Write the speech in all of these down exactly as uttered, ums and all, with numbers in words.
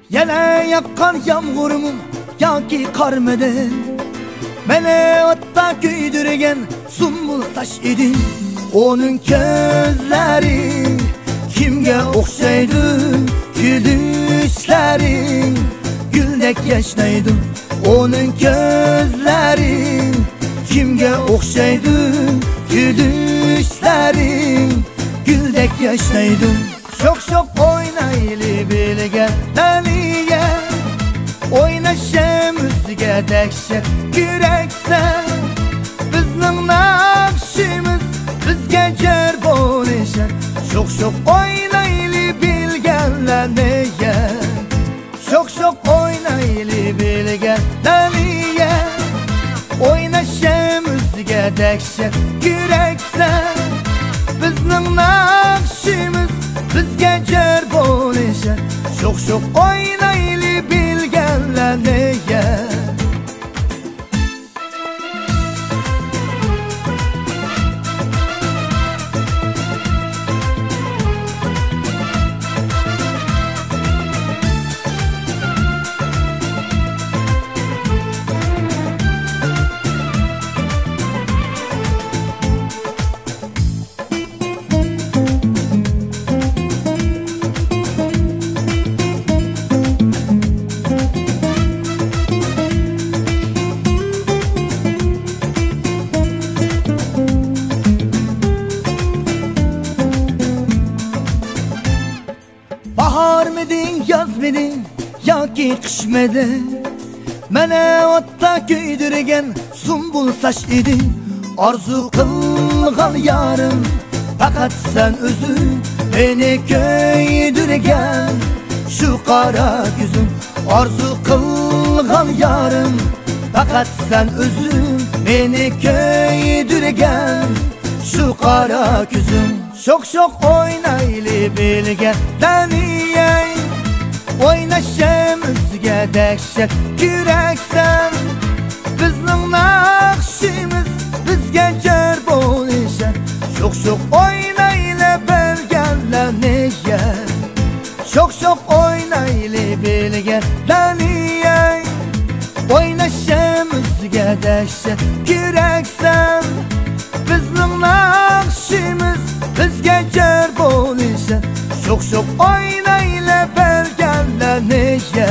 يەنە ياغقان يامغۇرمۇ ياكى قارمىدى؟ مېنى ئوتتا كۆيدۈرگەن سۇمبۇل ساچ ئىدى. ئۇنىڭ كۆزلىرى كىمگە ئوخشايدۇ؟ كۈلۈشلىرى گۈلدەك ياشنايدۇ. ئۇنىڭ كۆزلىرى كىمگە ئوخشايدۇ؟ كۈلۈشلىرى گۈلدەك ياشنايدۇ. شوخ-شوخ ئوينايلى بىلگە دانىيە. ئويناشىمىزگە دەھشەت كېرەكسەن. بىزنىڭ ناخشىمىز بىزگە جور بولىشى. شوخ-شوخ ئوينايلى بىلگە دانىيە. شوخ-شوخ ئوينايلى بىلگە دانىيە. ئويناشىمىزگە دەھشەت كېرەكسەن. بىزنىڭ ناخشىمىز بىزگە جور بولىشى. شوخ-شوخ ئوينايلى بىلگە دانىيە. باھارمىدىڭ، يازمىدىڭ ياكى قىشمىدىڭ؟ مېنى ئوتتا كۆيدۈرگەن سۇمبۇل ساچ ئىدىڭ. ئارزۇ قىلغان يارىم پەقەت سەن ئۆزۈڭ، مېنى كۆيدۈرگەن شۇ قارا كۆزۈڭ. ئارزۇ قىلغان يارىم پەقەت سەن ئۆزۈڭ، مېنى كۆيدۈرگەن شۇ قارا كۆزۈڭ. شوخ-شوخ ئوينايلى بىلگە دانىيە. ئويناشىمىزگە دەھشەت كېرەكسەن. بىزنىڭ ناخشىمىز بىزگە جور بولىشى. شوخ-شوخ ئوينايلى بىلگە دانىيە. شوخ-شوخ ئوينايلى بىلگە دانىيە. ئويناشىمىزگە دەھشەت كېرەكسەن. بىزنىڭ ناخشىمىز بىزگە جور بولىشى. شوخ-شوخ ئوينايلى بىلگە دانىيە.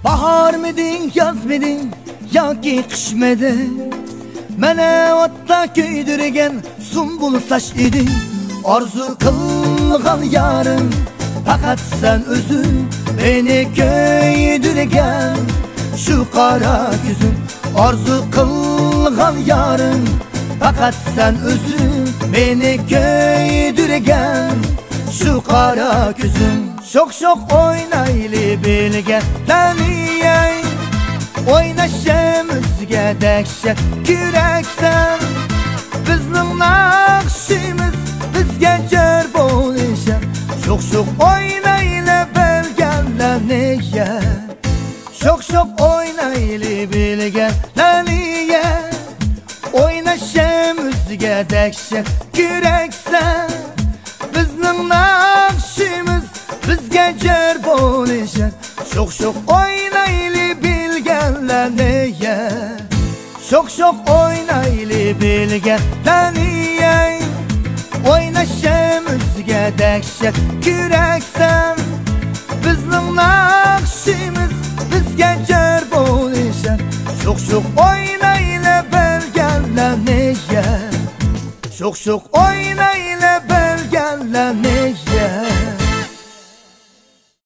باھارمىدىڭ، يازمىدىڭ ياكى قىشمىدىڭ؟ مېنى ئوتتا كۆيدۈرگەن سۇمبۇل ساچ ئىدىڭ. ئارزۇ قىلغان يارىم پەقەت سەن ئۆزۈڭ، مېنى كۆيدۈرگەن شۇ قارا كۆزۈڭ. ئارزۇ قىلغان يارىم پەقەت سەن ئۆزۈڭ، مېنى كۆيدۈرگەن شۇ قارا كۆزۈڭ. شوخ-شوخ ئوينايلى بىلگە دانىيە. ئويناشىمىزگە دەھشەت كېرەكسەن. بىزنىڭ ناخشىمىز بىزگە جور بولىشى. شوخ-شوخ ئوينايلى بىلگە دانىيە. شوخ-شوخ ئوينايلى بىلگە دانىيە. ئويناشىمىزگە دەھشەت كېرەكسەن. بىزنىڭ ناخشىمىز بىزگە جور بولىشى. شوخ-شوخ ئوينايلى بىلگە دانىيە. شوخ-شوخ ئوينايلى بىلگە دانىيە. ئويناشىمىزگە دەھشەت كېرەكسەن. بىزنىڭ ناخشىمىز بىزگە جور بولىشى. شوخ-شوخ ئوينايلى بىلگە دانىيە. شوخ-شوخ ئوينايلى بىلگە دانىيە.